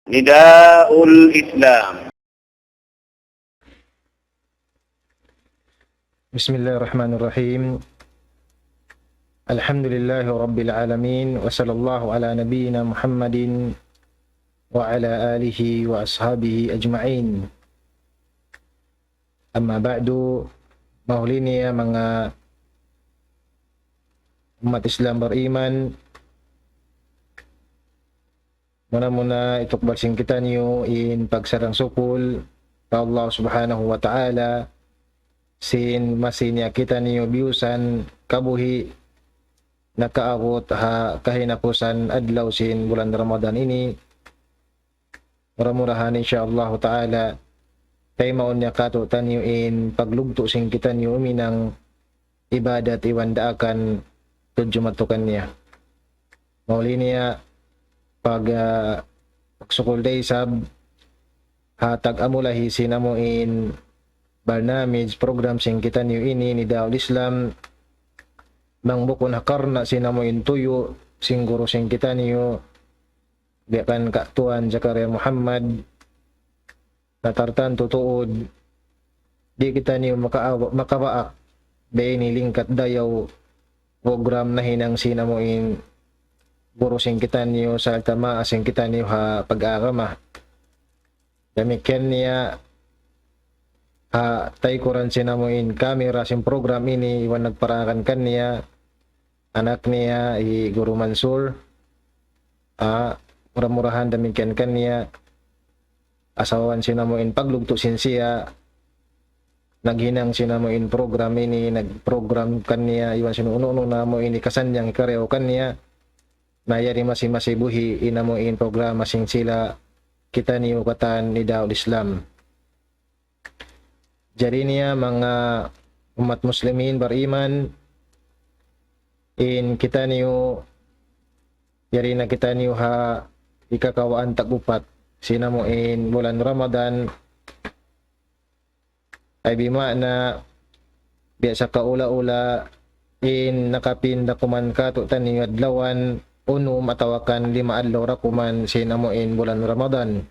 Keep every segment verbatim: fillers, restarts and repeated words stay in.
نداء الإسلام. بسم الله الرحمن الرحيم. الحمد لله رب العالمين، وصلى الله على نبينا محمد وعلى آله وأصحابه أجمعين. أما بعد, mahuli niya manga ummat Islam bariman, muna-muna itukbal sin kitaniyu in pagsarang-sukul pa Allah Subhanahu wa Ta'ala, sin masi niya kitaniyu biyusan kabuhi' nakaabut ha kahinapusan adlaw sin bulan Ramadan ini. Mura-murahan, insya Allah Ta'ala, taymaun niya kātu'niyu in paglugtu' sin kitaniyu huminang ibadat iban daakan tudju matukan niya. Mahuli niya pag, ah, pagsukul da isab ha tag-amulahi sin amu in barnamij, program sin kitaniyu ini, Nidaul Islam, bang bukun ha karna' sin amu in tuyu' sin guru sin kitaniyu, biya' kan Ka' Tuan Zakaria Muhammad, na tartantu tuud, di' kitaniyu maka-, makabaak da ini lingkat dayaw program nahinang sin amu in guru sin kitaniyu sarta' maas sin kitaniyu ha pag-agama. Damikkiyan niya ha taykuran sin amu in kamera sin program ini iban nagparakan kaniya anak niya hi Guru Mansur. Ah, mura-murahan damikkiyan kaniya asawan sin amu in paglugtu' sin siya, naghinang sin amu in program ini, nagprogram kaniya, iban sin unu-unu na amu in hikasannyang hikarayaw kaniya, na yari masi-masi buhi' in amu in programa sin sila kitaniyu katan Nidaul Islam. Jari niya manga ummat muslimin bariman, in kitaniyu, yari na kitaniyu ha hikakawaan tag-upat sin amu in bulan Ramadan, ay bima'na biya' sakaula-ula in nakapin da kuman kātu'niyu adlawan unum atawa kan lima adlaw da kuman sin amu in bulan Ramadan.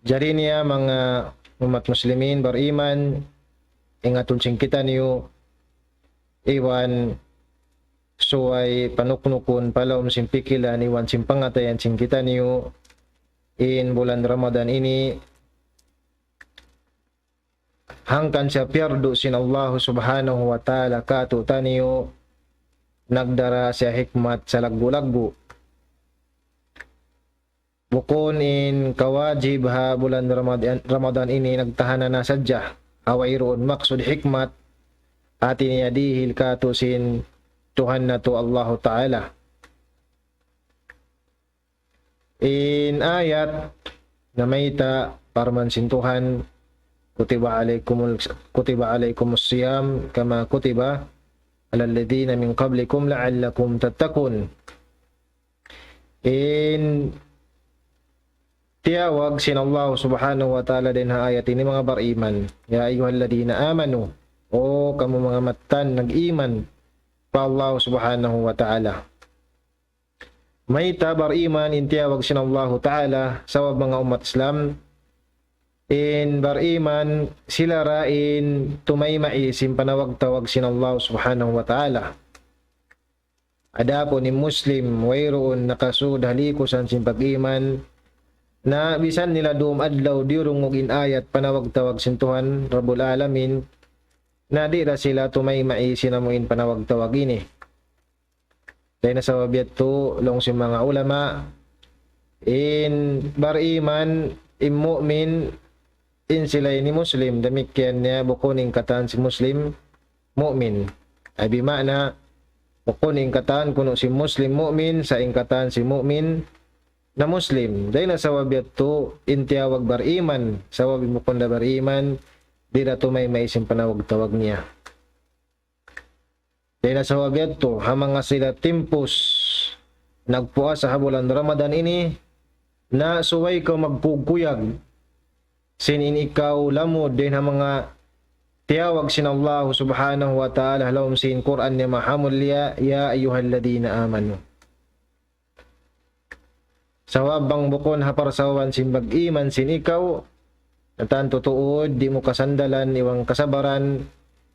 Jari niya manga ummat muslimin bariman, ingatun sin kitaniyu, iban subay panuknukun pa lawm sin pikilan iban sin pangatayan sin kitaniyu, in bulan Ramadan ini, hangkan siya piyardu sin Allah Subhanahu wa Ta'ala kātu'niyu, nagdara siya hikmat salaggu'-laggu'. Bukun in kawajib ha bulan Ramadan, Ramadan ini nagtahanan na sadja. Ha wayruun maksud hikmat, hati niya dihil kātu' sin Tuhan natu' Allahu Ta'ala. In ayat namayta' parman sin Tuhan, كتب عليكم ال-، كتب عليكم الصيام كما كتب على الذين من قبلكم لعلكم تتقون. In tiyawag sin Allah Subhanahu wa Ta'ala dayn ha ayat ini manga bariman. يا أيها الذين آمنوا. O kamu manga mattan nag-iman pa Allah Subhanahu wa Ta'ala. Mayta' bariman in tiyawag sin Allahu Ta'ala, sabab manga ummat Islam, in bariman sila ra in tumaymai sin panawag-tawag sin Allah Subhanahu wa Ta'ala. Adapun in Muslim, wayruun nakasud ha likusan sin pag-iman, na bisan nila dum adlaw diyurungug in ayat panawag-tawag sin Tuhan Rabbul Alamin, na di' ra sila tumaymai sin amu in panawag-tawag ini. Dayn ha sabab yadtu, laung sin manga ulama, in bariman, in mu'min, in sila ini Muslim, damikkiyan niya bukun in katan sin Muslim, mu'min. Ay bima'na, bukun in katan kunu' sin Muslim, mu'min, sa' in katan sin mu'min, na Muslim. Dayn ha sabab yadtu, in tiyawag bariman, sabab in bukun da bariman, di' da tumaymai sin panawag-tawag niya. Dayn ha sabab yadtu, ha manga sila timpus nagpuasa ha bulan Ramadan ini, na subay kaw magkuyag-kuyag sin in ikaw lamud dayn ha manga tiyawag sin Allah Subhanahu wa Ta'ala ha lawm sin Qur'an niya mahamulliya, يا أيها الذين آمنوا. Sabab bang bukun ha parsababan sin pag-iman sin ikaw, na tantu tuud di' mu kasandalan iban kasabaran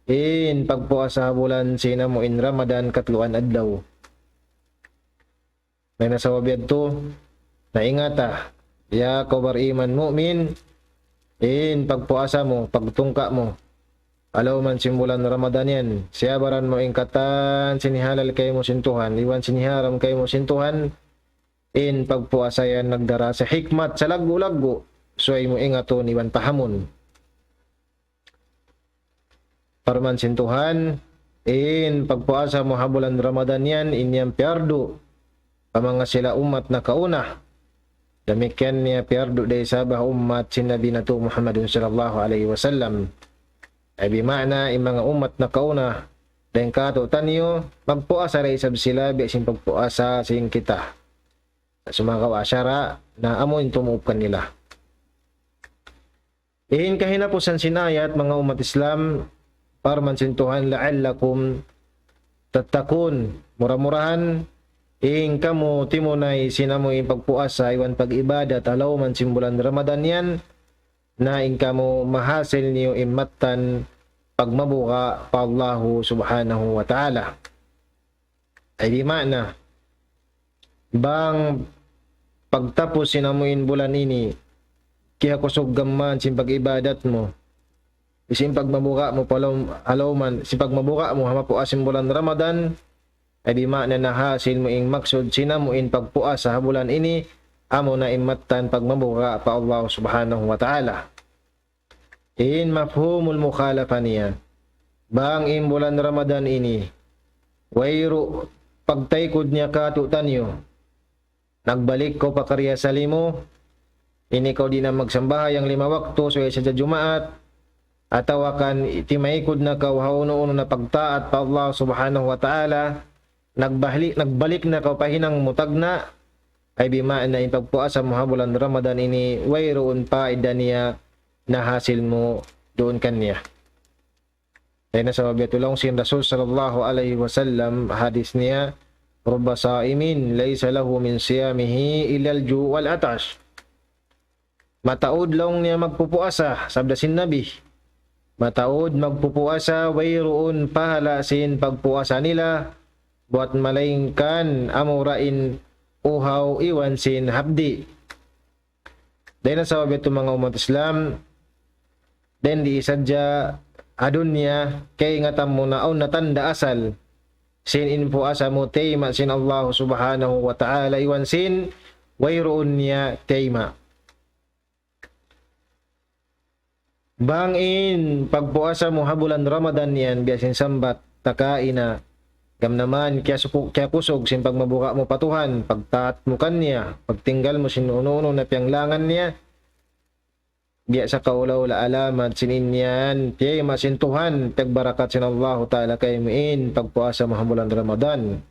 in pagpuasa ha bulan sin amu in Ramadan katluan adlaw. Mayna sabab yadtu, na ingata, ya kaw bariman mu'min, in pagpuasa mu, pagtungka' mu, ha lawm sin bulan Ramadan yan, siyabaran mu in katan sin hihalal kaymu sin Tuhan, iban sin hiharam kaymu sin Tuhan, in pagpuasa yan nagdara sin hikmat salaggu'-laggu', subay mu ingatun iban pahamun. Parman sin Tuhan, in pagpuasa mu ha bulan Ramadan yan, in yan piyardu pa manga sila ummat nakauna. Damikkiyan niya piyardu da isab ha ummat sin Nabi natu' Muhammadun sallallahu alayhi wasallam. Ay bima'na, in manga ummat nakauna, dayn kātu'niyu, magpuasa da isab sila, biya' sin pagpuasa sin kita. Sumagawa' sara' na amu in tumup kanila. In kahinapusan sin ayat, manga ummat Islam, parman sin Tuhan, لعلكم تتقون. Mura-murahan, in kamu timunay sin amu in pagpuasa iban pag-ibadat ha lawm sin bulan Ramadan yan, na in kamu mahasil niyu in mattan pagmabuga' pa Allahu Subhanahu wa Ta'ala. Ay bima'na, bang pagtapus sin amu in bulan ini, kiyakusug gam mayan sin pag-ibadat mu, sin pagmabuga' mu pa lawm, ha lawm, sin pagmabuga' mu ha mapuas sin bulan Ramadan, ay bima'na nahasil mu in maksud sin amu in pagpuasa ha bulan ini, amu na in mattan pagmabuga' pa Allah Subhanahu wa Ta'ala. In mafhumul mukhalafa niya. Bang in bulan Ramadan ini, wayruun pagtaykud niya kātu'niyu. Nagbalik kaw pa kariyasali mu, ini kaw di' na magsambahayang lima waktu, subay sadja Jumaat, atawa kan timaykud na kaw ha unu-unu na pagtaat pa Allah Subhanahu wa Ta'ala, nagbalik, nagbalik na kaw pa hinang mu tagna', ay bima'na in pagpuasa mu ha bulan Ramadan ini, wayruun paida niya nahasil mu duun kaniya. Dayn ha sabab yadtu laung sin Rasul sallallahu alayhi wasallam, hadith niya, رب صائم ليس له من صيامه إلا الجوع والعطش. Mataud laung niya magpupuasa, sabda sin Nabi. Mataud magpupuasa, wayruun pahala sin pagpuasa nila, buwat malaingkan amura in uhaw iban sin hapdi'. Dayn ha sabab yadtu manga ummat Islam, dayn di sadja ha dunya, kaingatan mu na awn na tanda' asal sin in puasa mu tiyayma' sin Allah Subhanahu wa Ta'ala iban sin wayruun niya tiyayma'. Bang in pagpuasa mu ha bulan Ramadan yan, biya' sin sambat, ta kaina, gam na mayan kiyasuku-, kiyakusug sin pagmabuga' mu pa Tuhan, pagtaat mu kaniya, pagtinggal mu sin unu-unu na piyanglangan niya, biya' sa kaula-ula alamat sin in yan, tiyayma' sin Tuhan, piyagbarakat sin Allahu Ta'ala kaymu in pagpuasa mu ha bulan Ramadan.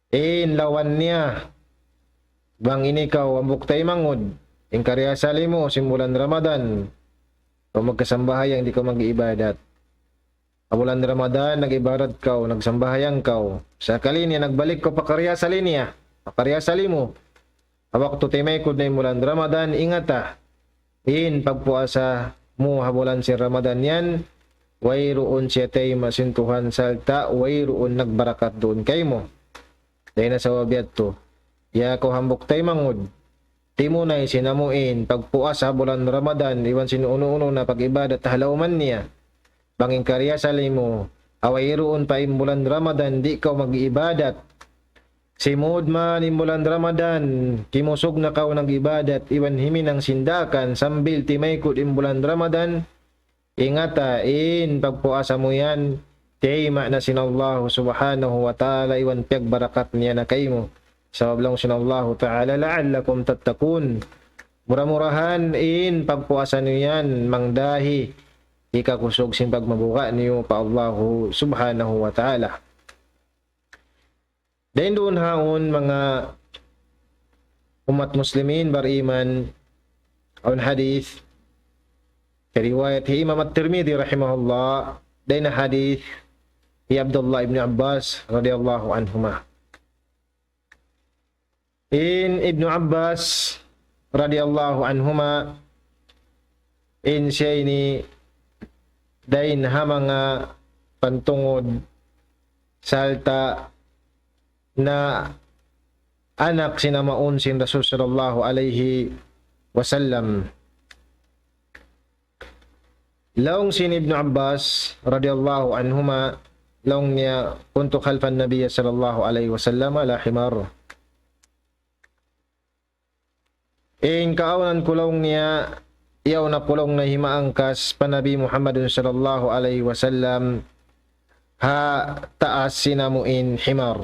In lawan niya, bang in ikaw hambuuk taymanghud, in kariyasali mu sin bulan Ramadan, kaw magkasambahayang di' kaw mag-iibadat. Ha bulan Ramadan, nag-ibadat kaw, nagsambahayang kaw. Sakali niya, nagbalik kaw pa kariyasali niya, pa kariyasali mu. Ha waktu timaykud na in bulan Ramadan, ingata, in pagpuasa mu ha bulan sin Ramadan yan, wayruun siya tiyayma' sin Tuhan sarta' wayruun nagbarakat duun kaymu. Dayn ha sabab yadtu, ya kaw hambuuk taymanghud, timunay sin amu in pagpuasa ha bulan Ramadan, iban sin unu-unu na pag-ibadat ha lawm niya. Bang in kariyasali mu, ha wayruun pa in bulan Ramadan, di' kaw mag-iibadat. Simud mayan in bulan Ramadan, kimusug na kaw nag-ibadat, iban himinang sin daakan, sambil timaykud in bulan Ramadan, ingata in pagpuasa mu yan, tiyayma' na sin Allahu Subhanahu wa Ta'ala, iban piyagbarakat niya na kaymu. Sabab laung sin Allahu Ta'ala, لعلكم تتقون. Mura-murahan in pagpuasa niyu yan, mangdahi hikakusug sin pagmabuga' niyu pa Allahu Subhanahu wa Ta'ala. Dayn duun ha yaun manga ummat muslimin bariman, awn hadith, riwayat hi Imam At-Tirmidhi rahimahullah, dayn ha hadith hi Abdullah ibn Abbas radiyallahu anhuma. In Ibnu Abbas radiyallahu anhuma, in siya ini dayn ha manga pantungud sarta' na anak sin amaun sin Rasul sallallahu alayhi wasallam. Laung sin Ibnu Abbas radiyallahu anhuma, laung niya, كنت خلف النبي صلى الله عليه وسلم على حمار. In kaawnan ku laung niya, yaun aku laung niya himangkas pa Nabi Muhammadun sallallahu alayhi wasallam ha taas sin amu in himar.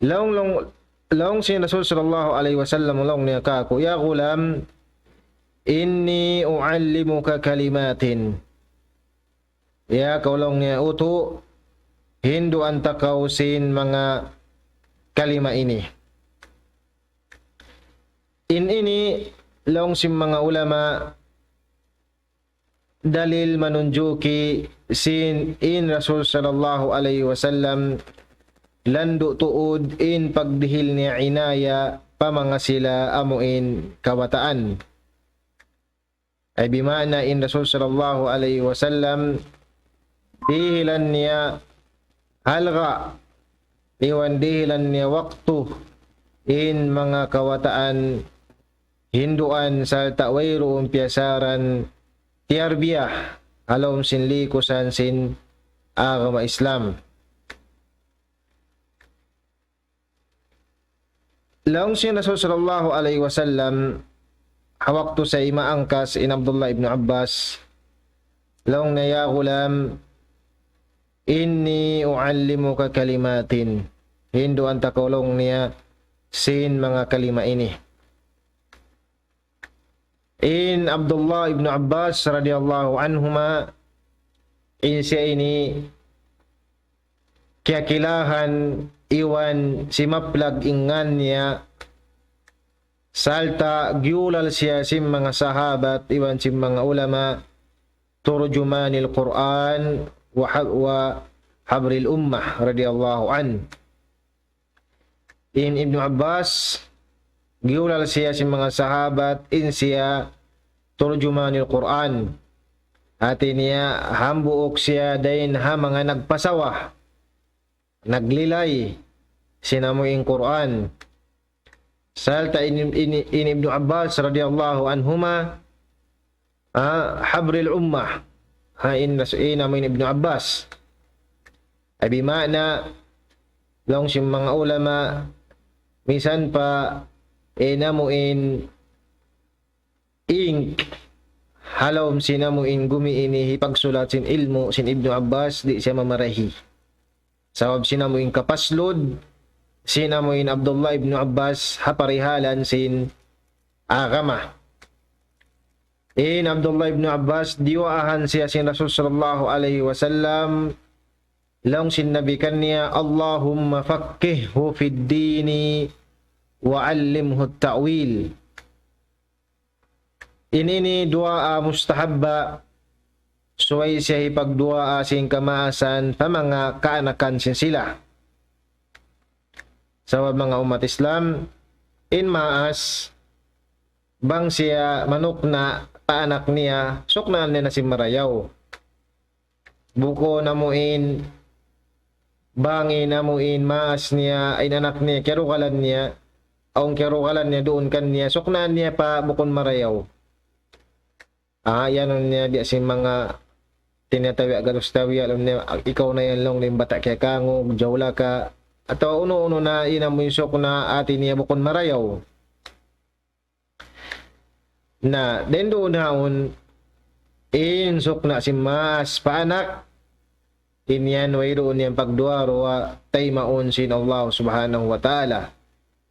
Laung, laung, laung sin Rasul sallallahu alayhi wasallam laung niya kāku', يا غلام إني أعلمك كلمات. Ya kaw laung niya utu', hinduan ta kaw sin manga kalima ini. In ini laung sin manga ulama dalil manunjuki sin in Rasul sallallahu alayhi wasallam landu' tuud in pagdihil niya inaya pa manga sila amu in kabataan. Ay bima'na in Rasul sallallahu alayhi wasallam dihilan niya halga', iban dihilan niya waktu in manga kabataan hinduan sarta' wayruun piyasaran tiyarbiya ha lawm sin likusan sin agama Islam. Laung sin Rasul sallallahu alayhi wasallam, ha waktu siya himangkas in Abdullah ibn Abbas, laung niya, يا غلام إني أعلمك كلمات. Hinduan ta kaw laung niya sin manga kalima ini. In Abdullah ibn Abbas radiyallahu anhuma, in siya ini kiyakilahan iban simaplag in ngan niya, sarta' giyulal siya sin manga sahabat iban sin manga ulama, ترجمان القرآن وح-، وحبر الأمة رضي الله عنه. In Ibnu Abbas, giyulal siya sin manga sahabat, in siya turjumanil Qur'an. Hati niya, hambuuk siya dayn ha manga nagpasawa, naglilay sin amu in Qur'an. Sarta' in, in, in Ibnu Abbas radiyallahu anhuma, ah, habril ummah. Ha, in, in amu in Ibnu Abbas. Ay bima'na, laung sin manga ulama, misan pa in amu in ink ha lawm sin amu in gumi ini hipagsulat sin ilmu' sin Ibnu Abbas, di' siya mamarahi. Sabab sin amu in kapaslud sin amu in Abdullah ibn Abbas ha parihalan sin agama. In Abdullah ibn Abbas, diyuwaahan siya sin Rasul sallallahu alayhi wasallam, laung sin Nabi kaniya, اللهم فقهه في الدين وعلمه التأويل. In ini duwaa mustahabba, subay siya hipagduwaa sin kamaasan pa manga kaanakan sin sila. Sabab manga ummat Islam, in maas, bang siya manukna' pa anak niya, suknaan niya na sin marayaw. Bukun amu in, bang in amu in maas niya, in anak niya, kiyarugalan niya, awn kiyarugalan niya duun kaniya, suknaan niya pa bukun marayaw. Ah, yan niya biya' sin manga tinatawi' gadus tawi', alam niya, ikaw na yan laung niya bata' kiyakangug, jawla ka, atawa unu-unu na in amu in sukna' hati niya bukun marayaw. Na, dayn duun haun, in sukna' sin maas pa anak, in yan wayruun yan pagduwa-ruwa taymaun sin Allah Subhanahu wa Ta'ala.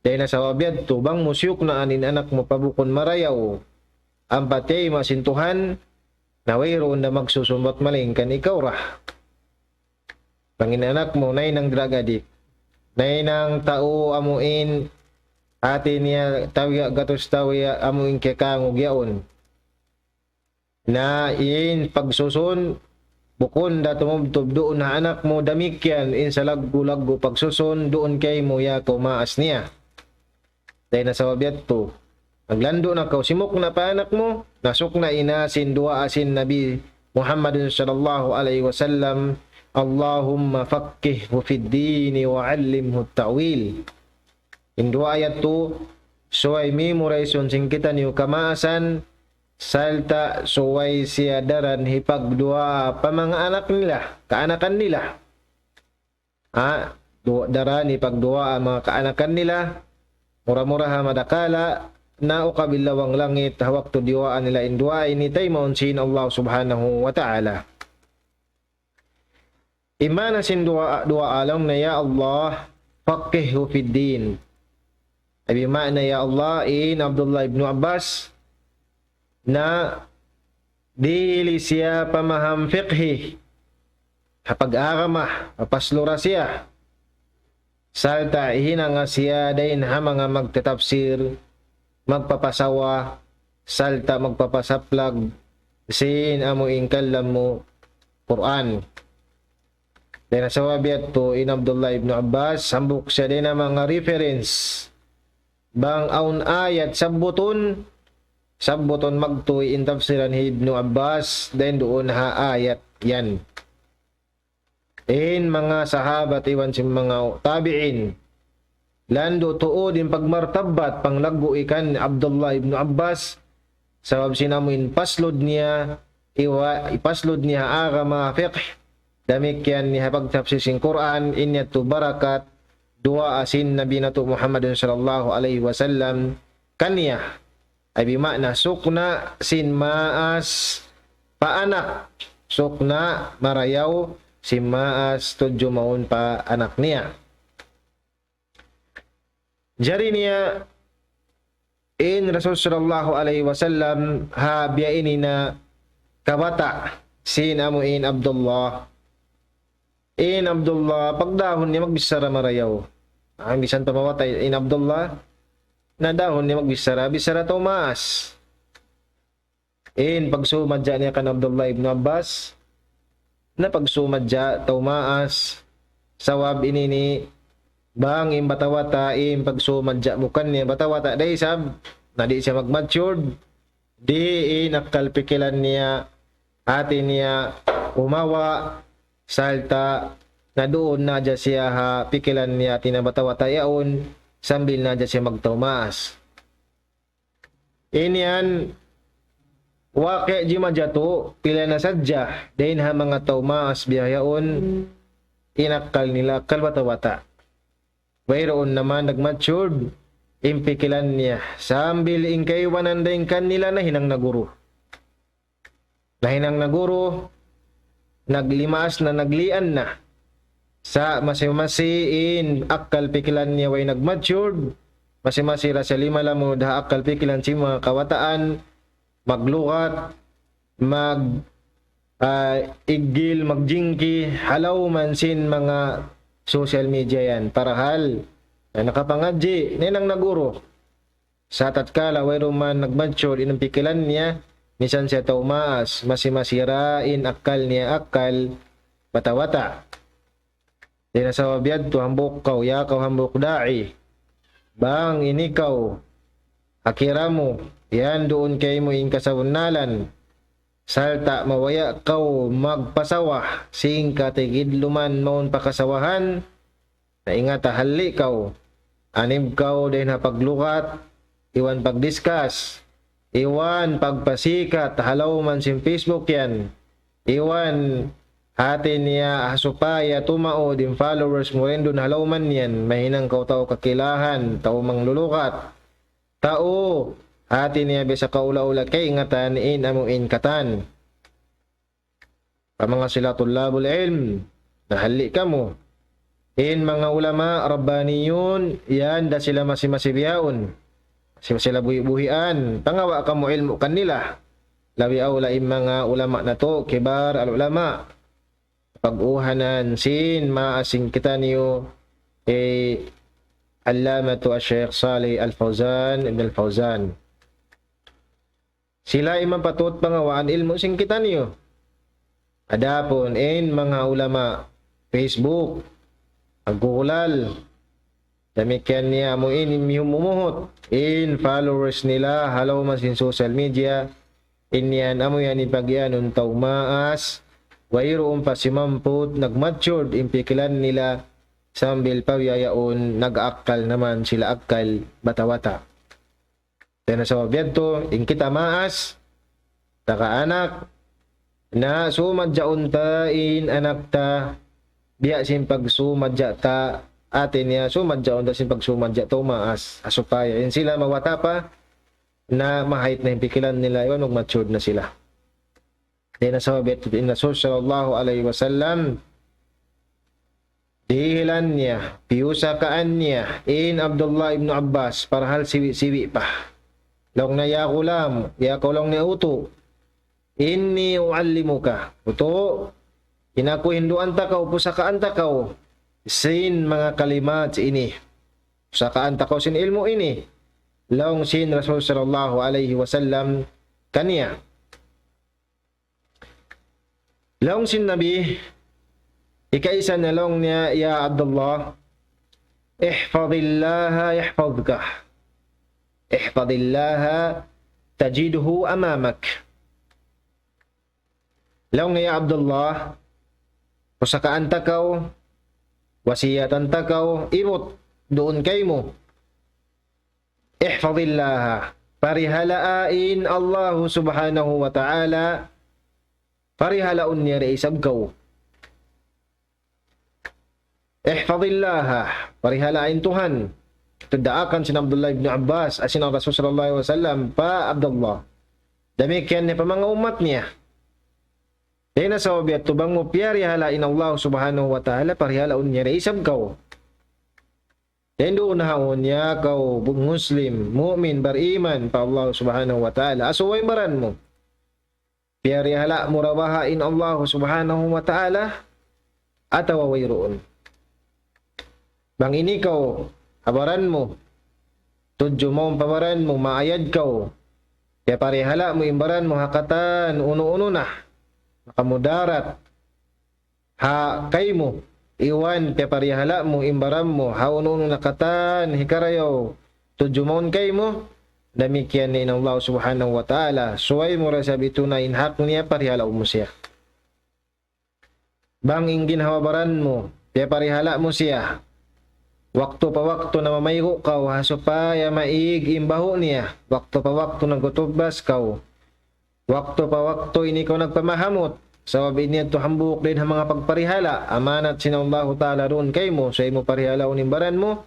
Dayn ha sabab yadtu, bang mu siyuknaan in anak mu pa bukun marayaw, ampa tayma' sin Tuhan, na wayruun da magsusun bat malaingkan ikaw ra. Bang in anak mu nahinang drug addict, nahinang tau amu in hati niya tawi' gatus tawi' amu in kiyakangug yaun. Na in pagsusun, Bukun da tumubtub duun ha anak mu damikkiyan in salaggu'-laggu' pagsusun duun kaymu ya kaw maas niya. Dayn ha sabab yadtu, naglandu' na kaw, simukna' pa anak mu, nasukna' ina sin duwaa sin Nabi Muhammadun sallallahu alayhi wasallam, اللهم فقهه في الدين وعلمه التأويل. In duwaa yadtu, subay memorize-un sin kitaniyu kamaasan, sarta' subay siya daran hipagduwaa pa manga anak nila, kaanakan nila. Ha, du-, daran hipagduwaa manga kaanakan nila, mura-murahan madakala', na ukab in lawang langit, ha waktu diyuwaa nila in duwaa ini taymaun sin Allah Subhanahu wa Ta'ala. In maana sin duwaa, duwaa laung niya, "Ya Allah, فقهه في الدين." Ay bi maana, "Ya Allah, in Abdullah ibn Abbas, na dihili siya pamaham fiqhi, ha pag-agama, papaslura siya. Sarta' hinanga siya dayn ha manga magtatapsir, magpapasawa, sarta' magpapasaplag, sin amu in kalam mu Qur'an." Dayn ha sabab yadtu in Abdullah ibn Abbas, hambuuk siya dayn ha manga reference. Bang awn ayat sabbutun, sabbutun magtuy in tafsiran hi Ibnu Abbas, dayn duun ha ayat yan. In manga sahabat iban sin manga tabi'in, landu' tuud in pagmartabbat, panglaggu' ikan Abdullah ibn Abbas, sabab sin amu in paslud niya, iwa-, ipaslud niya ha agama fiqh, damikkiyan niya ha pagtafsir sin Qur'an, in yadtu barakat, duwaa sin Nabi natu' Muhammadun sallallahu alayhi wasallam kaniya. Ay bi maana sukna' sin maas pa anak, sukna' marayaw sin maas tudju mawn pa anak niya. Jari niya in Rasul sallallahu alayhi wasallam ha biya' ini na kabata' sin amu in Abdullah. In Abdullah, pagdahun niya magbichara marayaw. Ah, misan pa mawata' in Abdullah, na dahun niya magbichara, bichara tau maas. In pagsumadja niya kan Abdullah ibn Abbas, na pagsumadja tau maas, sabab ini ini, bang in bata'-bata', in pagsumadja mu kaniya bata'-bata' da isab, na di' siya mag-matured, di' in akkal pikilan niya, hati niya umawa', sarta' na duun na hadja siya ha pikilan niya, hati niya bata'-bata' yaun, sambil na hadja siya magtau maas. Ini yan, waqi' jimajatu, pila na sadja, dayn ha manga tau maas bihaun, in akkal nila, akkal bata'-bata'. Wayruun naman nag-matured, in pikilan niya. Sambil in kaibanan dayn kanila nahinang na guru. Nahinang na guru, naglimaas na, naglian na. Sa' masi-masi in akkal pikilan niya way nag-matured, masi-masi ra siya limalamud ha akkal pikilan sin manga kabataan, maglugat, mag, ah, iggil, magjingki, ha lawm sin manga social media yan. Parahal, na nakapangadji', nahinang na guru. Sa' tatkala wayruun man nag-matured in pikilan niya, misan siya tau maas, masi-masi ra in akkal niya akkal bata'-bata'. Dayn ha sabab yadtu hambuuk kaw, ya kaw hambuuk da'i. Bang in ikaw, akira mu, yan duun kaymu in kasabunnalan. Sarta' mabaya' kaw magpasawa, sin katigidluman mawn pa kasawahan, na ingata halli' kaw, anib kaw dayn ha paglugat, iban pag-discuss, iban pagpasikat ha lawm sin Facebook yan, iban hati niya ha supaya tumaud in followers mu dayn duun ha lawm yan, mahinang kaw tau kakilahan, tau manglulugat, tau hati niya biya' sa kaula-ula kaingatan in amu in katan. Pa manga sila tullabul ilm, nahalli' kamu. In manga ulama rabbaniyun, yan da sila masi-masi bihaun. Masi-masi sila buhi'-buhian. Pangawa' kamu ilmu' kanila. Labi awla in manga ulama natu', kibar al-ulama. Pag-uhanan sin maas sin kitaniyu, eh, Allamatu Shaykh Salih Al-Fawzan, Ibn Al-Fawzan. Sila in mapatut pangawaan ilmu' sin kitaniyu. Adapun in manga ulama, Facebook, aggulal, damikkiyan niya amu in miyumumuhut in followers nila ha lawm sin social media, in yan amu yan in pagiyanun tau maas, wayruun pa simamput, nag-matured in pikilan nila, sambil pa biya' yaun nag-akkal naman sila akkal bata'-bata'. Dayn ha sabab yadtu, in kita maas, nakaanak, na sumadja unta in anak ta, biya' sin pagsumadja ta, hati niya, sumadja unta sin pagsumadja ta maas, ha supaya in sila mabata' pa, na mahait na in pikilan nila, iban mag-matured na sila. Dayn ha sabab yadtu in Rasul sallallahu alayhi wasallam, dihilan niya, piyusakaan niya, in Abdullah ibn Abbas, parhal siwi'-siwi' pa. Laung niya, "Ya ghulam, ya kaw laung niya utu', إني أعلمك. Utu', in aku hinduan ta kaw, pusakaan ta kaw, sin manga kalimat ini. Pusakaan ta kaw sin ilmu' ini." Laung sin Rasul sallallahu alayhi wasallam kaniya. Laung sin Nabi, ikaisa na laung niya, "Ya Abdullah, احفظ الله يحفظك. احفظ الله تجده أمامك." Laung niya, "Ya Abdullah, pusakaan ta kaw, wasiyatan ta kaw, ibut duun kaymu. احفظ الله. Parihalaa in Allahu subhanahu wa ta'ala, parihalaun niya da isab kaw." احفظ الله, parihalaa in Tuhan. Tuud daakan sin Abdullah ibn Abbas, ah, sin Rasul sallallahu alayhi wasallam pa Abdullah. Damikkiyan niya pa manga ummat niya. Dayn ha sabab yadtu bang mu piyarihala in Allah subhanahu wa ta'ala, parihalaun niya da isab kaw. Dayn duun ha yaun ya kaw bu-, Muslim, mu'min, bariman pa Allah subhanahu wa ta'ala. Asuwa in baran mu. Piyarihala mu ra baha' in Allah subhanahu wa ta'ala, atawa wayruun. Bang ini kaw, ha baran mu, tudju mawn pa baran mu, maayad kaw, piyaparihala mu in baran mu ha katan unu-unu na, makamudarat ha kaymu, iban piyaparihala mu in baran mu ha unu-unu na katan hikarayaw tudju mawn kaymu, damikkiyan in Allah subhanahu wa ta'ala, subay mu ra isab hitunay in hak niya, parihalaun mu siya. Bang in ginhawa-baran mu, piyaparihala mu siya waktu pa waktu, namamaygu' kaw ha supaya maig in bahu' niya, waktu pa waktu nagtutubbas kaw, waktu pa waktu ini kaw nagpamahamut, sabab ini yadtu hambuuk dayn ha manga pagparihala, amanat sin Allahu Ta'ala duun kaymu, subay mu parihalaun in baran mu,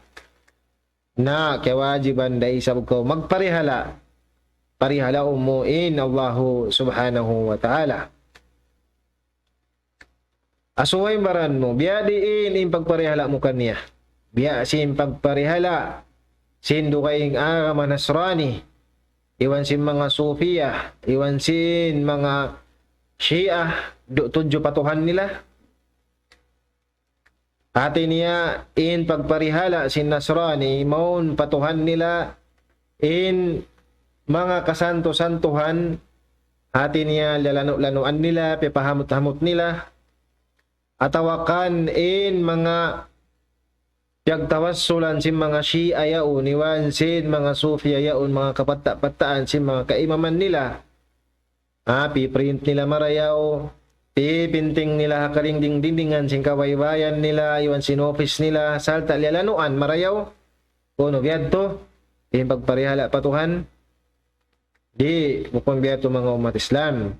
na kiyawajiban da isab kaw magparihala, parihalaun mu in Allahu Subhanahu wa Ta'ala. Asuwa in baran mu, biya' diin in pagparihala mu kaniya. Biya' sin pagparihala sin dugaing agama Nasrani, iban sin manga Sufiya, iban sin manga Shia, du-, tudju pa Tuhan nila. Hati niya in pagparihala sin Nasrani, mawn pa Tuhan nila, in manga kasantu-santuhan, hati niya lalanu-lanuan nila, piyapahamut-hamut nila, atawa kan in manga piyagtawassulan sin manga Shia yaun, iban sin manga Sufi yaun, manga kapatta-pattaan sin manga kaimaman nila. Ah, piprint nila marayaw, pipinting nila ha kadingding-dingdingan sin kabaybayan nila, iban sin office nila, sarta' liyalanuan marayaw. Unu biya' yadtu, in pagparihala pa Tuhan, di', bukun biya' yadtu manga ummat Islam.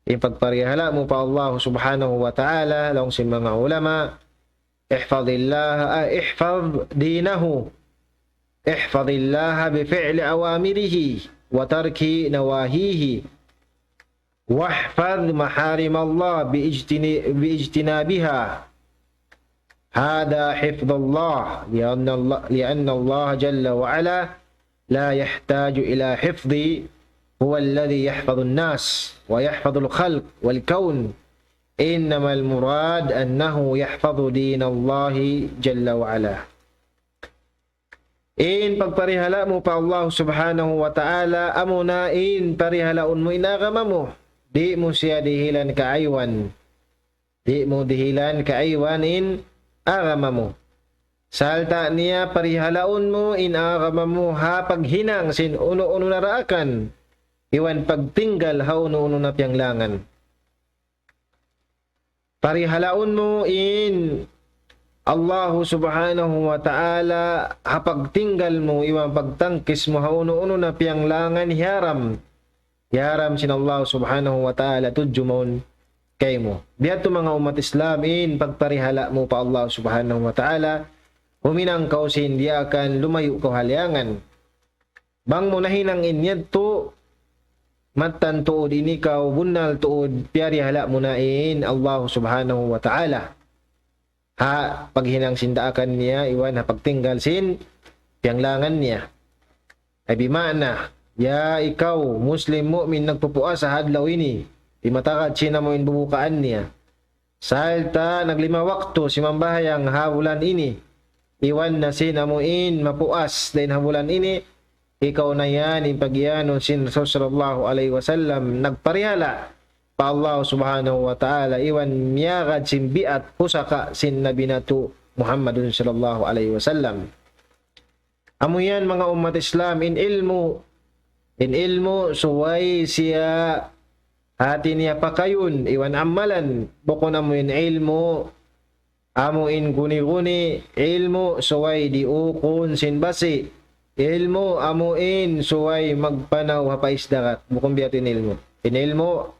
In pagparihala mu pa Allah Subhanahu wa Ta'ala, laung sin manga ulama, احفظ الله، آه، احفظ دينه. احفظ الله بفعل أوامره وترك نواهيه. واحفظ محارم الله باجتن-، باجتنابها. هذا حفظ الله، لأن الله، لأن الله جل وعلا لا يحتاج إلى حفظ، هو الذي يحفظ الناس ويحفظ الخلق والكون. إنما المراد أنه يحفظ دين الله جل وعلا. In pagparihala mu pa Allah Subhanahu wa Ta'ala, amuna in parihalaun mu in agama mu. Di' mu siya dihilan kaaywan. Di' mu dihilan kaaywan in agama mu. Sarta' niya parihalaun mu in agama mu ha paghinang sin unu-unu na daakan, iban pagtinggal ha unu-unu na piyanglangan. Parihalaun mu in Allahu Subhanahu wa Ta'ala ha pagtinggal mu iban pagtangkis mu ha unu-unu na piyanglangan hiyaram. Hiyaram sin Allah Subhanahu wa Ta'ala tudju mawn kaymu. Biya' ha yan manga ummat Islam in pagparihala' mu pa Allah Subhanahu wa Ta'ala, huminang kaw sin diyaakan, lumayu' kaw ha liyangan. Bang mu nahinang in yadtu, mattan tuud in ikaw, bunnal tuud, piyarihala' mu na in Allah Subhanahu wa Ta'ala. Ha paghinang sin daakan niya, iban ha pagtinggal sin piyanglangan niya. Ay bima'na, ya ikaw, Muslim mu'min nagpupuasa ha adlaw ini, di' matagad sin amu in bubukaan niya. Sarta' naglima waktu simambahayang ha bulan ini, iban na sin amu in mapuas dayn ha bulan ini, ikaw na yan in pag-iyanun sin Rasul sallallahu alayhi wasallam nagparihala' pa Allah Subhanahu wa Ta'ala, iban miyagad sin biat pusaka sin Nabi natu' Muhammadun sallallahu alayhi wasallam. Amu yan manga ummat Islam, in ilmu', in ilmu' subay siya hati niya pakayun, iban amalan, bukun amu in ilmu', amu in guni-guni, ilmu' subay diukun sin basi', ilmu' amu in subay magpanaw ha pais dagat, bukun biya' ha yan in ilmu'. In ilmu',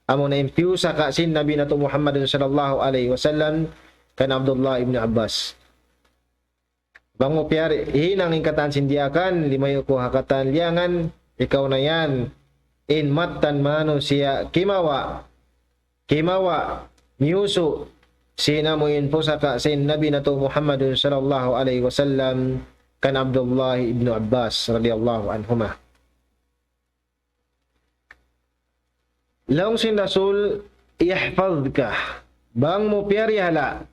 amu na in piyusaka sin Nabi natu' Muhammadun sallallahu alayhi wasallam kan Abdullah ibn Abbas. Bang mu piyari-, hinang in katan sin diyaakan, limayu' kaw ha katan liyangan, ikaw na yan in mattan manusiya' kimawa', kimawa', miyusu', sin amu in pusaka sin Nabi natu' Muhammadun sallallahu alayhi wasallam kan Abdullah ibn Abbas radiyallahu anhuma. Laung sin Rasul, "Yahfazka." Bang mu piyarihala'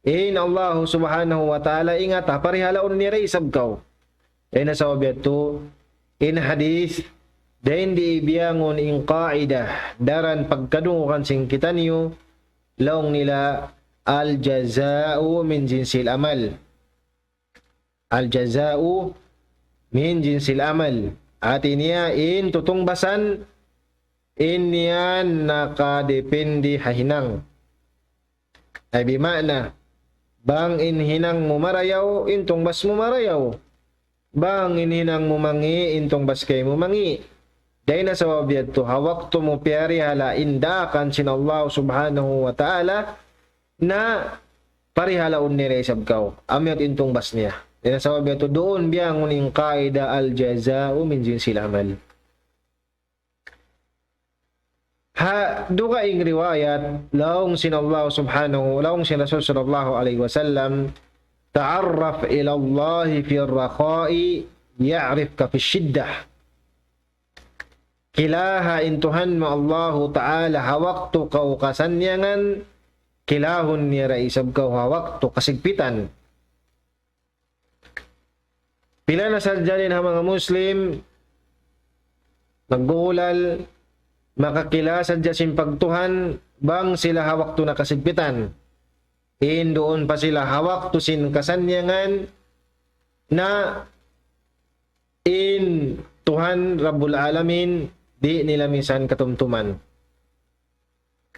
in Allahu Subhanahu wa Ta'ala, ingata, parihalaun niya da isab kaw. Dayn ha sabab yadtu, in hadith, dayn di biyangun in qaida, daran pagkadungugan sin kitaniyu, laung nila, "Al-jaza'u min jinsil amal." Al-jaza'u min jinsil amal. Hati niya in tutungbasan, in yan nakadepende ha hinang. Ay bima'na, bang in hinang mu marayaw, in tungbas mu marayaw. Bang in hinang mu mangi', in tungbas kaymu mangi'. Dayn ha sabab yadtu, ha waktu mu piyarihala' in daakan sin Allah Subhanahu wa Ta'ala, na parihalaun niya da isab kaw. Amu yadtu in tungbas niya. Dayn ha sabab yadtu duun biyangun in qaida al-jaza'u min jinsil amal. Ha dugaing riwayat, laung sin Allah Subhanahu, laung sin Rasul sallallahu alayhi wasallam, "Ta'arraf ila Allahi fi ar-rakha'i ya'rifka fi shiddah." Kilaha in Tuhan mu Allahu Ta'ala ha waktu kaw kasannyangan, kilahun niya da isab kaw ha waktu kasigpitan. Pila na sadja dayn ha manga Muslim, nagguulal, makakila sadja sin pagtuhan, bang sila ha waktu na kasigpitan. In duun pa sila ha waktu sin kasannyangan, na in Tuhan Rabbul Alamin, di' nila minsan katumtuman.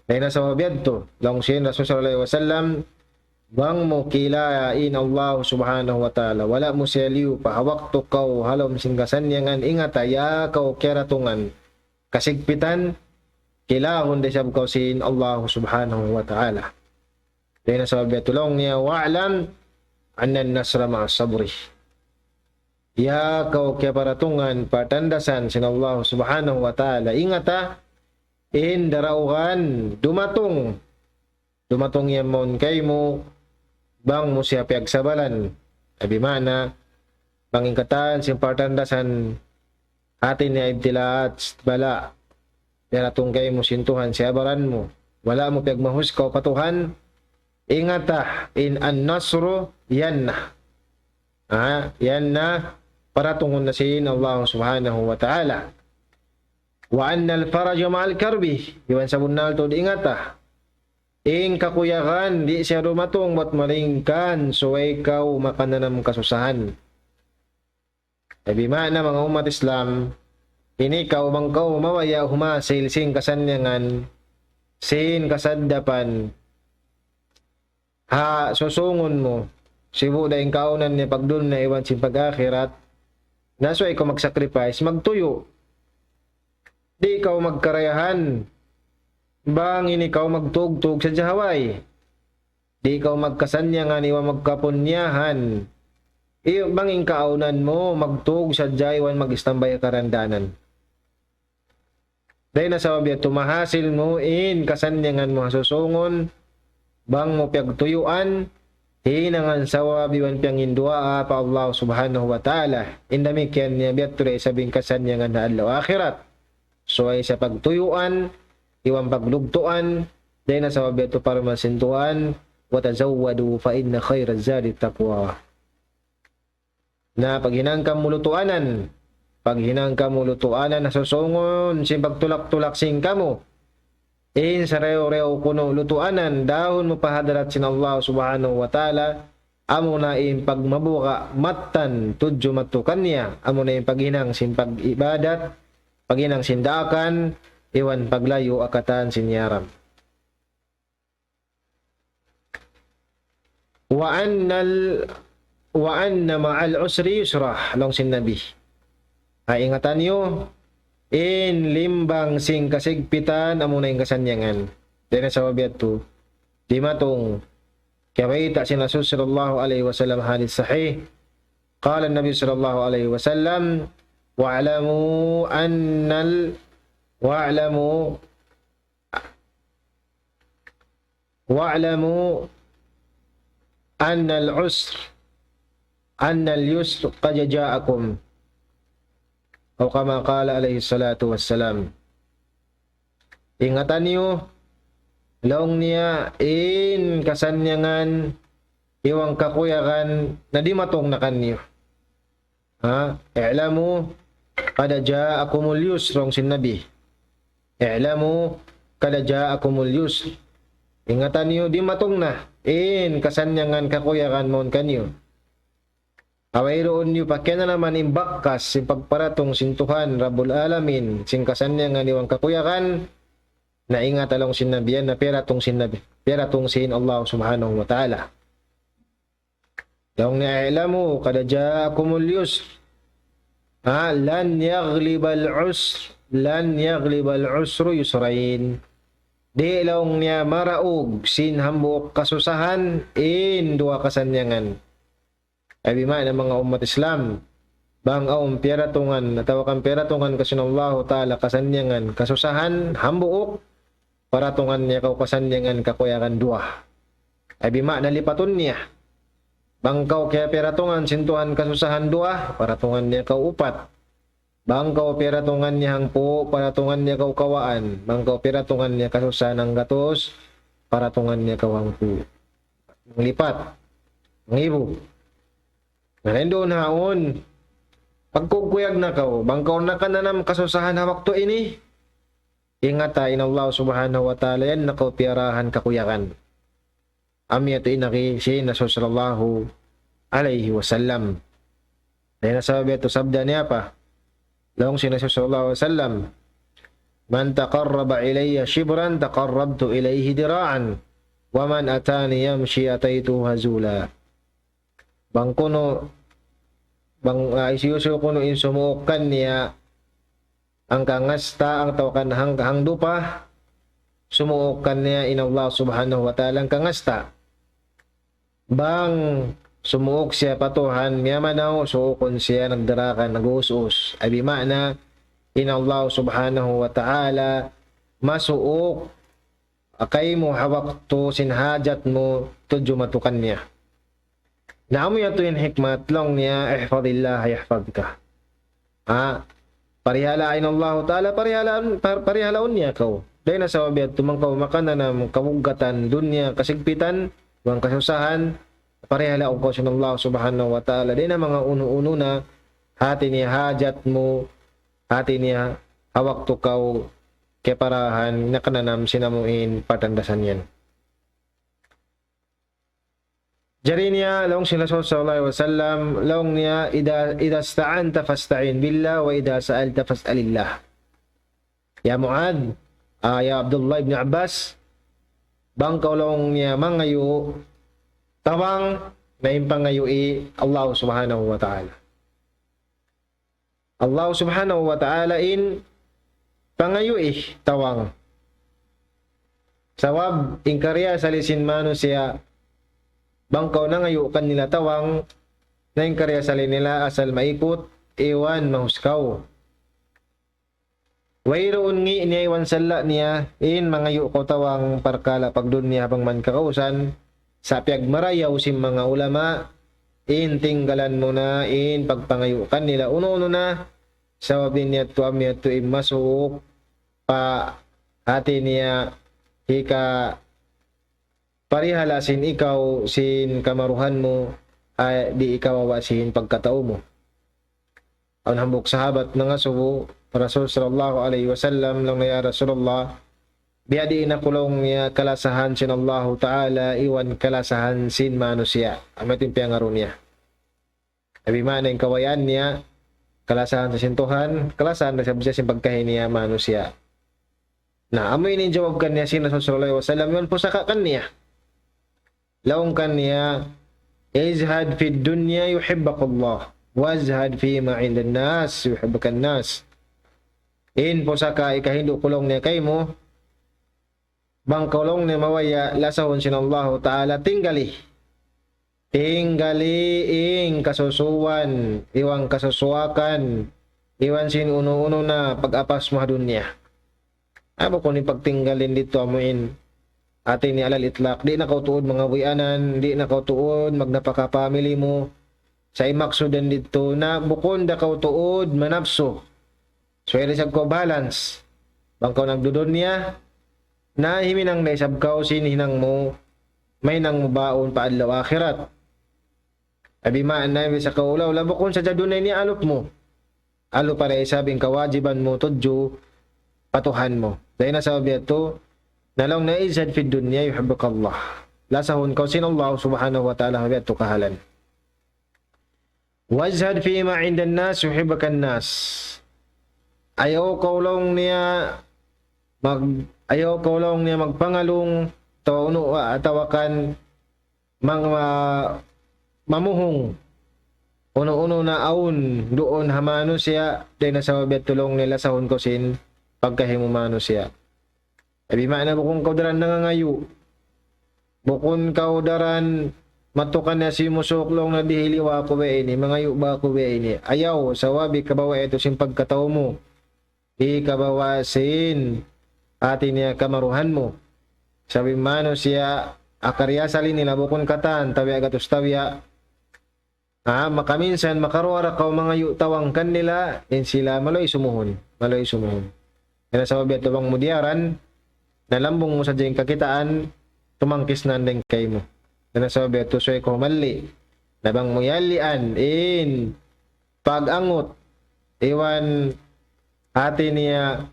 Dayn ha sabab yadtu, laung sin Rasul sallallahu alayhi wasallam, bang mu kila in Allah Subhanahu wa Ta'ala, wala' mu siya liyupa, ha waktu kaw ha lawm sin kasannyangan, ingata, ya kaw kiyaratungan kasigpitan, kilahun da isab kaw sin Allah Subhanahu wa Ta'ala. Dayn ha sabab yadtu laung niya, "Wa'lam anna an-nasra ma'as sabri." Ya kaw kiyaparatungan, patandasan sin Allah Subhanahu wa Ta'ala. Ingata, in daraugan dumatung. Dumatung yan mawn kaymu, bang mu siya piyagsabalan. Ay bima'na, bang in katan sin patandasan, hati niya ibtilaat, bala'. Daratung kaymu sin Tuhan, siyabaran mu. Wala' mu piyagmahus kaw pa Tuhan, ingata, in an-nasru, yan na. Ha, yan na, paratungun na sin Allah Subhanahu wa Ta'ala. وأن الفرج مع الكرب. Iban sabunnal tuud ingata. In kakuyagan, di' siya dumatung bat malaingkan, subay kaw makananam kasusahan. Ay, bima'na manga ummat Islam, ini kaw bang kaw mabaya' humasil sin kasannyangan, sin kasaddapan, ha susungun mu, sibu' da in kaawnan niya pagdunya iban sin pag-akhirat, na subay kaw mag-sacrifice, magtuyu'. Di' kaw magkarayahan, bang ini kaw magtugtug sadja ha way. Di' kaw magkasannyangan iban magkapunyahan. Iyo, bang in kaawnan mu, magtug sadja iban mag-istambay ha karandanan. Dayn ha sabab yadtu mahasil mu in kasannyangan mu ha susungun, bang mu piyagtuyuan, hinangan sabab iban piyanginduwaa pa Allah Subhanahu wa Ta'ala. In damikkiyan niya biya' tuud da isab in kasannyangan ha adlaw akhirat. Subay sa pagtuyuan, iban paglugtuan, dayn ha sabab yadtu parman sin Tuhan, وتزودوا فإن خير الزاد التقوى. Na paghinang kamu lutuanan, paghinang kamu lutuanan ha susungun sin pagtulak-tulak sin kamu. In sarayaw-rayaw kunu' lutuanan, dahun mu pa hadarat sin Allah Subhanahu wa Ta'ala, amuna in pagmabuga' mattan tudju matu kaniya, amuna in paghinang sin pag-ibadat, paghinang sin daakan, iban paglayu' ha katan sin yaram. وأن ال-، وأن مع العسر يسرا, laung sin Nabi. Ha, ingatan niyu, in limbang sin kasigpitan amuna in kasannyangan. Dayn ha sabab yadtu, dimatung kiyabayta' sin Rasul sallallahu alayhi wasallam hadith sahih. قال النبي صلى الله عليه وسلم: واعلموا أن ال-، واعلموا واعلموا أن العسر، أن اليسر قد جاءكم. أو كما قال عليه الصلاة والسلام. Ingatan niyu, laung niya, in kasannyangan, iban kakuyagan, na dimatung na kaniyu. Ha? اعلموا قد جاءكم اليسر, laung sin Nabi. اعلموا قد جاءكم اليسر. Ingatan niyu, dimatung na in kasannyangan, kakuyagan mawn kaniyu. Wayruun niyu pakiyananaman in bakas sin pagparatung sin Tuhan Rabbul Alamin, sin kasannyangan iban kakuyagan, na ingata, laung sin Nabi, yan na piyaratung sin Nabi, piyaratung sin Allah Subhanahu wa Ta'ala. Laung niya, اعلموا قد جاءكم اليسر. Ha, لن يغلب العسر، لن يغلب العسر يسرين. Di', laung niya, maraug sin hambuuk kasusahan in duwa kasannyangan. Ay, bima'na manga ummat Islam, bang awn piyaratungan, atawa kan piyaratungan kaw sin Allahu Ta'ala kasannyangan, kasusahan, hambuuk, paratungan niya kaw kasannyangan, kakuyagan duwa. Ay, bima'na lipatun niya. Bang kaw kiyaparatungan sin Tuhan kasusahan duwa, paratungan niya kaw upat. Bang kaw piyaratungan niya hangpu', paratungan niya kaw kawhaan. Bang kaw piyaratungan niya kasusahan hanggatus, paratungan niya kaw hangpu'. Manglipat. Mangibu. Na lain duun haun, pagkukuyag na kaw, bang kaw nakananam kasusahan ha waktu ini, ingata, in Allah Subhanahu wa Ta'ala yan na kaw piyarahan kakuyagan. Amu yadtu in agi sin Rasul sallallahu alayhi wasallam. Dayn ha sabab yadtu sabda niya pa, laung sin Rasul sallallahu alayhi wasallam, من تقرب إلي شبرا تقربت إليه ذراعا ومن أتاني يمشي أتيته هرولة. Bang kunu', bang, ah, hisiyu-siyu kunu' in sumuuk kaniya hangka ngasta', atawa kan hang, hangdupa, sumuuk kaniya in Allah Subhanahu wa Ta'ala hangka ngasta'. Bang sumuuk siya pa Tuhan, miyamanaw, suukun siya nagdarakan, nag-uus-us. Ay, bima'na, in Allah Subhanahu wa Ta'ala masuuk kaymu ha waktu sin hajat mu tudju matu kaniya. Na amu yadtu in hikmat, laung niya, احفظ الله يحفظك. Ha? Parihalaa in Allahu Ta'ala, parihalaan, par-, parihalaun niya kaw. Dayn ha sabab yadtu, bang kaw makananam kabuggatan dunya, kasigpitan, bang kasusahan, parihalaun kaw sin Allah Subhanahu wa Ta'ala. Dayn ha manga unu-unu na, hati niya hajat mu, hati niya, ha waktu kaw kiyaparahan, nakananam sin amuin patandasan yan. Jari niya, laung sin Rasul sallallahu alayhi wasallam, laung niya, إذا، إذا استعنت فاستعن بالله وإذا سألت فاسأل الله. Ya Muadh, ah, ya Abdullah ibn Abbas, bang kaw laung niya mangayu' tawang, na in pangayui Allah subhanahu wa ta'ala. Allah subhanahu wa ta'ala in pangayui tawang. Sabab in karna' asal sin manusiya', bang kaw nangayu' kanila tawang, na in karna' asal nila asal maikut, iban mahuskaw. Wayruun ngi' niya iban salla' niya, in mangayu' kaw tawang parkala' pagdunya bang man kakawsan, sa' piyagmarayaw sin manga ulama, in tinggalan mu na, in pagpangayu' kanila unu-unu na, sabab in yadtu amu yadtu in masuuk pa hati niya hika parihala' sin ikaw sin kamaruhan mu, ay di' ikaw awa sin pagkatau mu. Awn hambuuk sahabat nangasubu pa Rasul sallallahu alayhi wasallam, laung niya, "Ya Rasulullah, biyadiin aku laung niya kalasahan sin Allahu Ta'ala iban kalasahan sin manusiya'." Amu yadtu in piyangaru niya. Abi maana in kabayaan niya, kalasahan sin Tuhan, kalasahan da isab siya sin pagkahi niya manusiya'. Na, amu ini in jawab kaniya sin Rasul sallallahu alayhi wasallam, iban pusaka' kaniya. Laung kaniya, "ازهد في الدنيا يحبك الله، وازهد فيما عند الناس يحبك الناس." In pusaka' hikahindu' ku laung niya kaymu, bang kaw laung niya mabaya' lasahun sin Allahu Ta'ala, tinggali. Tinggali in kasusuwan, iban kasusuwakan, iban sin unu-unu na pag-apas mu ha dunya. Amu kunu' in pagtinggalin didtu amuin. Hati niya alal itlak, di' na kaw tuud mangabuyanan, di' na kaw tuud magnapaka family mu. Sa' in maksud didtu na bukun da kaw tuud manapsu. So, iri isab kaw balance. Bang kaw nagdudunya, na himinang da isab kaw sin hinang mu, mahinang mu baun pa adlaw akhirat. Abi maana in biya' sa kaw ula-ula, bukun sadja dunya ini alup mu. Alup pa da isab in kawajiban mu tudju pa Tuhan mu. Dayn ha sabab yadtu, na laung niya, "ازهد في الدنيا يحبك الله." Lasahun kaw sin Allah subhanahu wa ta'ala, ha biya' yadtu kahalan. "وازهد فيما عند الناس يحبك الناس." Ayaw kaw laung niya mag-, ayaw kaw laung niya magpangalung, atawa unu, atawa kan mang-, ma-, mamuhung unu-unu na awn duun ha manusiya', dayn ha sabab yadtu laung niya lasahun kaw sin pagkahi mu manusiya'. Abi maana bukun kaw daran nangangayu'. Bukun kaw daran matukan na simusuklung na dihili wa aku biya' ini, mangayu' ba aku biya' ini. Ayaw, sabab hikabawa' yadtu sin pagkatau mu. Hikabawa' sin hati niya kamaruhan mu. Sabab in manusiya', akarna' asal nila bukun katan, tabiya' gatus tabiya'. Ah, makaminsan, makaruwa da kaw mangayu' tawang kanila, in sila maluhay sumuhun, maluhay sumuhun. Dayn ha sabab yadtu bang mu diyaran, na lambung mu sadja in kakitaan, tumangkis na in kaymu. Dayn ha sabab yadtu subay kaw humalli'. Na bang mu yallian, in pag-angut, iban hati niya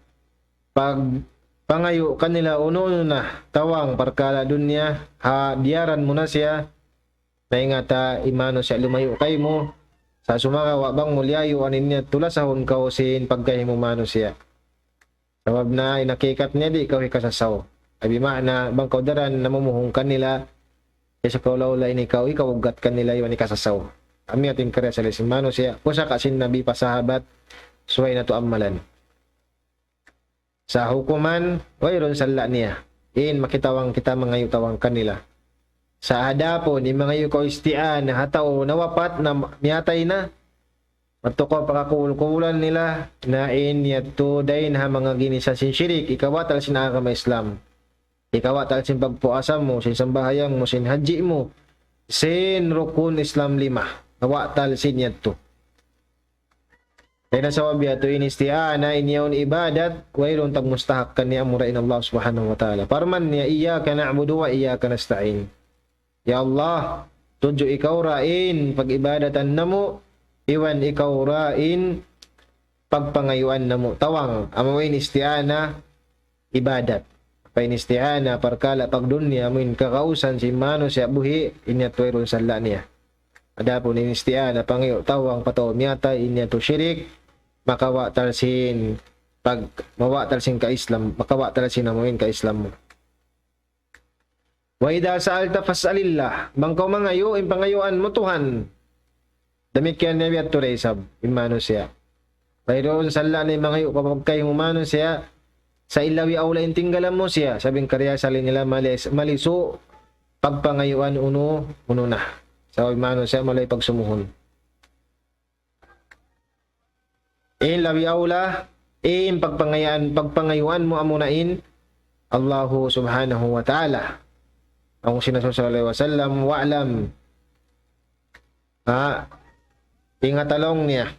pag-, pangayu' kanila unu-unu na tawang parkala' dunya, ha diyaran mu na siya, na ingata in manusiya' lumayu' kaymu, sa' sumagawa' bang mu liyayuan in yadtu lasahun kaw sin pagkahi mu manusiya'. Sabab na in hakikat niya di' kaw hikasasaw. Abi maana bang kaw daran namumuhung kanila, kaysa kaw laula ini kaw hikawuggat kanila iban hikasasaw. Amu yadtu in karna' asal sin manusiya', pusaka' sin Nabi pa sahabat, subay natu' amalan. Sa' hukuman, wayruun salla' niya. In makitawang kita, mangayu' tawang kanila. Sa' adapun, in mangayu' kaw isti'ana ha tau nawapat na miyatay na, madtu kaw pa kakubul-kubulan nila, na in yadtu dayn ha manga ginisa sin shirik, hikabatal sin agama Islam. Hikabatal sin pagpuasa mu, sin sambahayang mu, sin haji mu, sin rukun Islam lima. Hikabatal sin yadtu. Dayn ha sabab yadtu in isti'ana, in yaun ibadat, wayruun tagmustahak kaniya amura in Allah Subhanahu wa Ta'ala. Parman niya, إياك نعبد وإياك نستعين. Ya Allah, tudju ikaw ra in pag-ibadatan namu', iban ikaw ra in pagpangayuan namu' tawang. Amu in isti'ana ibadat. Pag in isti'ana parkala' pagdunya, amu in kagausan sin manusiya' buhi', in yadtu wayruun salla' niya. Adapun in isti'ana pangayu' tawang pa tau miyatay, in yadtu shirik, makabatal sin pag, mabatal sin ka-Islam, makabatal sin amu in ka-Islam mu. وإذا سألت فاسأل الله. Bang kaw mangayu', in pangayuan mu Tuhan. Damikkiyan niya biya' tuud isab, in manusiya'. Wayruun salla' na in mangayu' pa pagkahi mu manusiya', sa' in labi awla in tinggalan mu siya, sabab in karna' asal nila mali-, malisu', pagpangayuan unu, unu na. Sa' in manusiya' malay pagsumuhun. In labi awla, in pagpangayuan, pagpangayuan mu amuna in Allahu subhanahu wa ta'ala. Laung sin Rasul sallallahu alayhi wasallam, واعلم. Ha, ingat laung niya.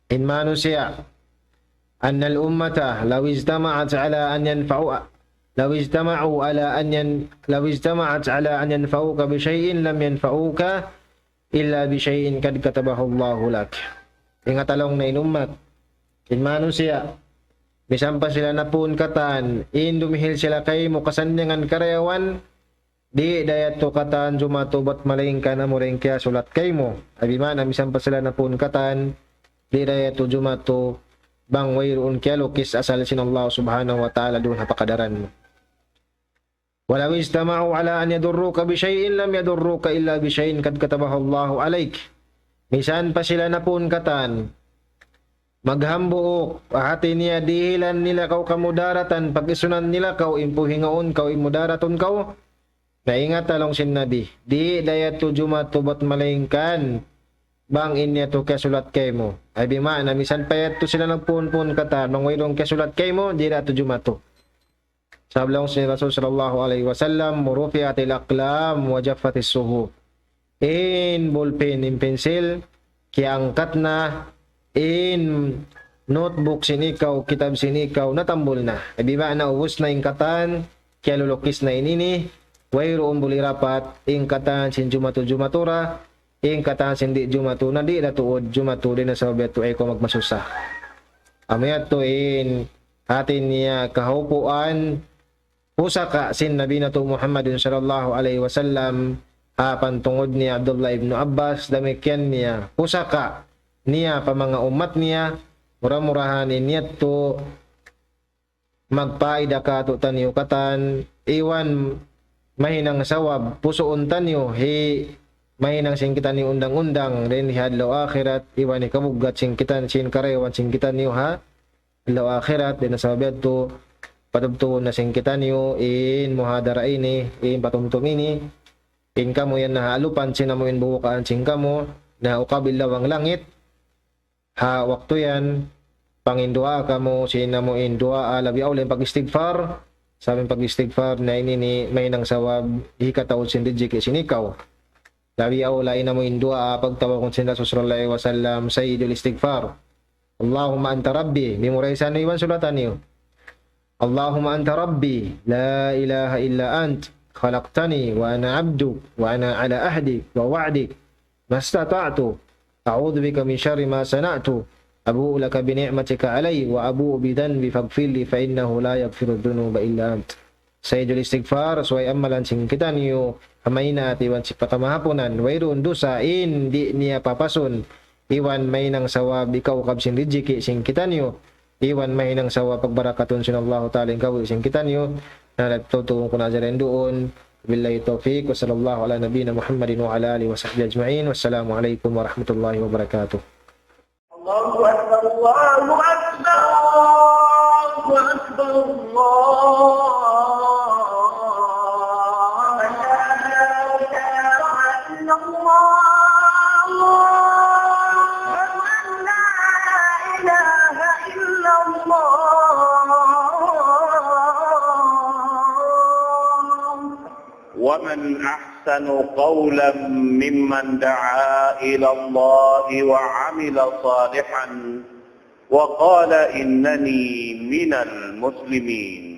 In manusiya', أن الأمة لو اجتمعت على أن ينفعوا، لو اجتمعوا على أن ين-، لو اجتمعت على أن ينفعوك بشيء لم ينفعوك إلا بشيء قد كتبه الله لك. Ingat laung niya in ummat, in manusiya', misan pa sila napun katan, in dumihil sila kaymu kasannyangan karayawan, di' da yadtu katan jumatu bat malaingkan amura in kiyasulat kaymu. Ay bima'na misan pa sila napun katan, di' da yadtu jumatu bang wayruun kiyalukis asal sin Allah subhanahu wa ta'ala duun ha pakadaran mu. ولو اجتمعوا على أن يضروك بشيء لم يضروك إلا بشيء قد كتبه الله عليك. Misan pa sila napun katan, maghambuuk, hati niya dihilan nila kaw kamudaratan, pag-isunan nila kaw, in puhingaun kaw, in mudaratun kaw, na ingat laung sin Nabi, di' da yadtu jumatu bat malaingkan bang in yadtu kiyasulat kaymu. Ay bima'na, misan pa yadtu sila nagpun-pun katan, bang wayruun kiyasulat kaymu, di' da yadtu jumatu. Sabab laung sin Rasul sallallahu alayhi wasallam, رفعت الأقلام وجفت الصحف. In ballpen, in pensil, kiyaangkat na, in notebook sin ikaw, kitab sin ikaw, natambul na. Ay bima'na ubus na in katan, kiyalulukis na in ini, wayruun buli rapat, in katan sin jumatu-jumatu ra, in katan sin di' jumatu, na di' da tuud jumatu, dayn ha sabab yadtu ayaw kaw magmasusa. Amu yadtu in hati niya kahaupuan, pusaka sin Nabi natu' Muhammadun sallallahu alayhi wasallam, ha pantungud ni Abdullah ibn Abbas, damikkiyan niya, pusaka niya pa manga ummat niya, mura-murahan in yadtu magpaida kātu'niyu katan, iban mahinang sawab, pusuun taniyu, hi mahinang sin kitaniyu undang-undang, dayn ha adlaw akhirat, iban hikabuggat sin kitan, sin karayawan sin kitaniyu ha adlaw akhirat, dayn ha sabab yadtu, patubtubun na sin kitaniyu, in muhadara ini, in patumtum ini, in kamu yan na ha alupan sin amu in bubukaan sin kamu, na ha ukabil lawang langit, ha waktu yan, panginduwaa kamu, sin amu in duwaa, labi awla in pag-istighfar, sabab in pag-istighfar, na ini ini, mahinang sawab, hikataud sin rijiki' sin ikaw. Labi awla in amu in duwaa, pagtawagun sin Rasul sallallahu alayhi wasallam, sayyidul istighfar. اللهم أنت ربي, memorize niyu iban sulatan niyu. اللهم أنت ربي لا إله إلا أنت خلقتني وأنا عبدك وأنا على عهدك ووعدك ما استطعت أعوذ بك من شر ما صنعت أبوء لك بنعمتك علي وأبوء بذنبي فاغفر لي فإنه لا يغفر الذنوب إلا أنت. Sayyidul istighfar, subay amalan sin kitaniyu, ha maynat iban sin pakamahapunan, wayruun dusa in di' niya papasun, iban mahinang sawab hikaukab sin rijiki' sin kitaniyu, iban mahinang sawab pagbarakatun sin Allahu Ta'ala in kabuhi' sin kitaniyu, na nagtutuong ku na ajaran duun. Billahi tawfiq, wa sallallahu ala nabiyyina Muhammadin wa ala alihi wa sahbihi ajma'in. Wassalamu alaikum warahmatullahi wabarakatuh. الله أكبر، الله أكبر، الله أكبر، الله أكبر. أشهد أن لا إله إلا الله. أشهد أن لا إله إلا الله. ومن أحسن قولا ممن دعا إلى الله وعمل صالحا وقال إنني من المسلمين.